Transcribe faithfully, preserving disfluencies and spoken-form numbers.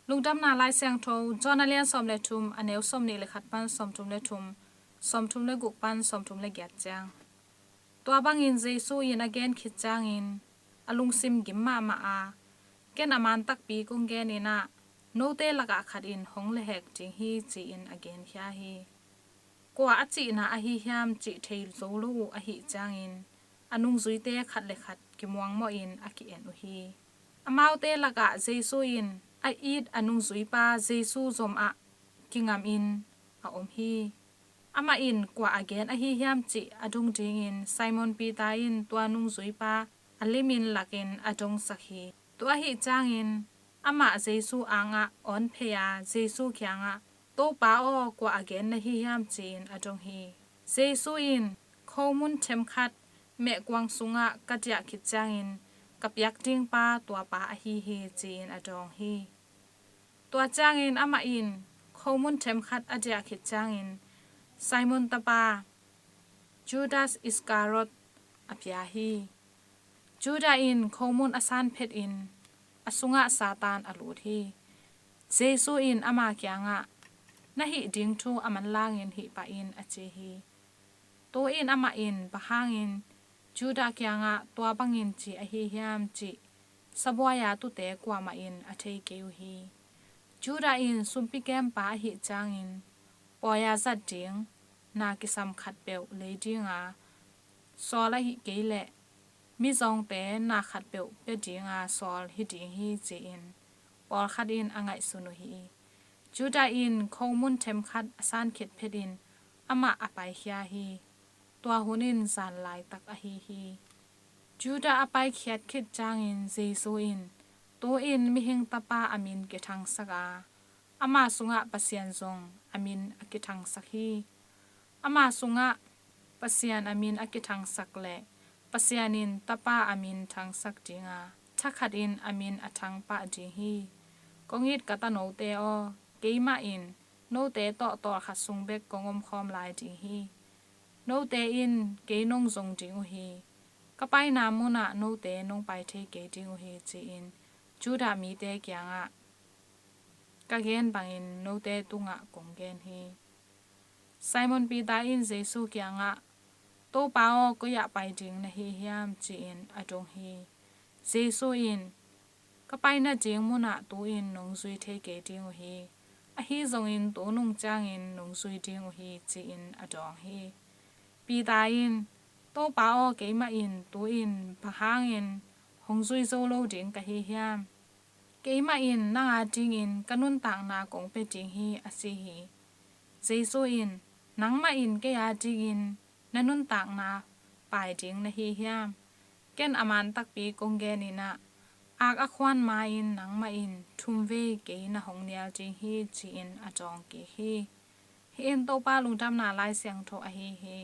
Lungdamna Lai Siangtho, John a lian sawm le thum, a neu sawm nih le khat pan sawm thum le thum, sawm thum le guk pan sawm thum le giat ciang. Tua bangin Jesu in a gen khit ciangin a lungsim gim mahmah a, ken a man takpi kong gen in ah, note lakah khat in hong lehhek ding hi, ci-in a genkhia hi. Kua a cihna ahi hiam cih thei zo lo uh ahih ciangin, a nungzuite khat le khat kimuangmawhin a ki-en uh hi. Amaute lakah Jesu in a it a nungzuipa Jesu zomah kingamin a om hi. Amah in kua a gen ahi hiam cih a dong dingin Simon Peter in tua nungzuipa a limin lakin a dongsak hi. Tua ahih ciangin amah Jesu angah awn phei a, Jesu kiangah, "Topa aw, kua a gen na hi hiam?" ci-in a dong hi. Jesu in, "Khomun themkhat mehkuang sungah ka diah khit ciangin ka piak dingpa tuapa ahi hi," ci-in a dawng hi. Tua ciangin amah in khomun themkhat a diah khit ciangin Simon tapa Judas Iscariot a pia hi. Judas in khomun a san phetin a sungah Satan a lut hi. Jesu in ama kiangah, "Na hih ding thu a manlangin hih pah in," a ci hi. Tu-in amah in bang hangin Judas kiangah tua bangin ci ahi hiam cih sabuai-a tute kuamah in a thei kei uh hi. Judas in sumpi kempa ahih ciangin pawi-a zat ding na kisam khatpeuh lei dinga sawl ahih kei leh mizawngte na khatpeuh pia dinga sawl hi ding hi, ci-in pawlkhat in a ngaihsun uh hi. Judas in khomun themkhat a san khit phetin amah a paikhia hi. Tua hun in zan laitak ahi hi. Judas a paikhiat khit ciangin Jesu in, "Tu-in mihing tapa a min kithangsak a, ama sungah Pasian zong a min a kithangsak hi. Ama sungah Pasian a min a kithangsak leh Pasian in tapa a min thangsak dinga, thakhatin a min a thangpah ding hi. Kong it ka tanote aw, keimah in note tawh tawlkhat sung bek kong omkhawm lai ding hi. Note in kei nong zong ding uh hi. Ka paina munah note nong pai thei kei ding uh hi," ci-in Judas mite kiangah ka gen bangin note tungah kong gen hi. Simon Peter in Jesu kiangah, "Topa aw, koi-ah pai ding na hi hiam?" ci-in a dong hi. Jesu in, "Ka pai nading munah tu-in nong zui thei kei ding uh hi. Ahi zongin tu nung ciangin nong zui ding uh hi," ci-in a dawng hi. Peter in, "Topa aw, keimah in tu-in bang hangin hong zui zo lo ding ka hi hiam? Keimah in nang a dingin ka nuntakna kong pia ding hi," a ci hi. Jesu in, "Nangmah in kei a dingin na nuntakna pai ding na hi hiam? Ken a man takpi kong gen in ah, ak a khuan ma-in nangmah in thumvei kei na hong nial ding hi," ci-in a dawng kik hi. Hih in Topa Lungdamna Lai Siangtho ahi hi.